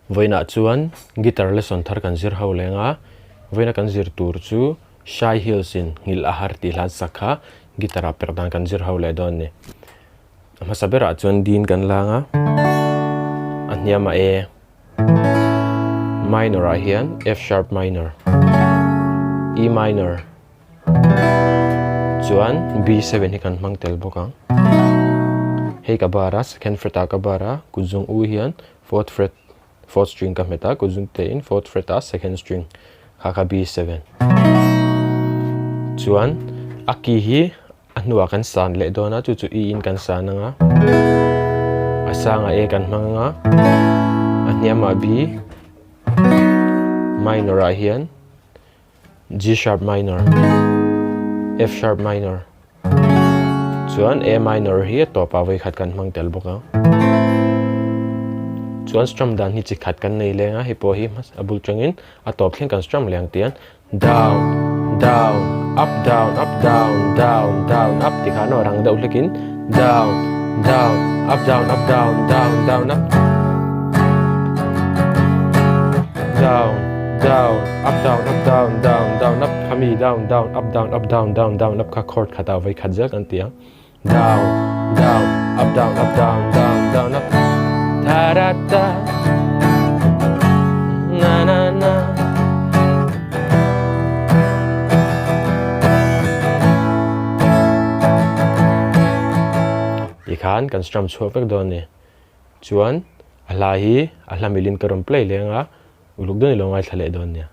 Vawiinah chuan guitar lesson thar kan zir ho leng a, vawiina kan zir tur chu Shy Hills in nghilh a har tih hlan sak kha guitar ah perh dan kan zir ho leh dawn a ni. A hmasa berah chuan din kan lang a, a hniamah E minor ah hian F sharp minor, E minor chuan B7 hi kan hmang tel bawk ang. Hei ka bar a, second fret ah ka bar a, kut zung u hian fourth fret fourth string ka hmet a, kut zung te in fourth fret ah second string kha kha B7 chuan a key hi A hnuah kan san leh dawn a, chu chu E in kan san ang a, a sangah A kan hmang ang a, a hniamah B minor ah hian G sharp minor, F sharp minor chuan A minor hi a tawpah vawikhat kan hmang tel bawk ang. Chuan strum dan hi chi khat kan nei leng a, hei pawh hi a bul tangin a tawp thleng kan strum leh ang tian Down, down, up, down, up, down, down, down, up tih khan aw rang deuh hlekin down, down, up, down, up, down, down, down, up, down, down, up, down, up, down, down, down, up khami down, down, up, down, up, down, down, down, up kha chord khatah vawi khat zel kan ti ang. Down, down, up, down, up, down, down, down, up Ta da da Na na na Tikhan kan strum chhuak vek dawn a ni. Chuan a hla hi a hla milin ka rawn play leng a, uluk dawn i lo ngaithla leh dawn nia.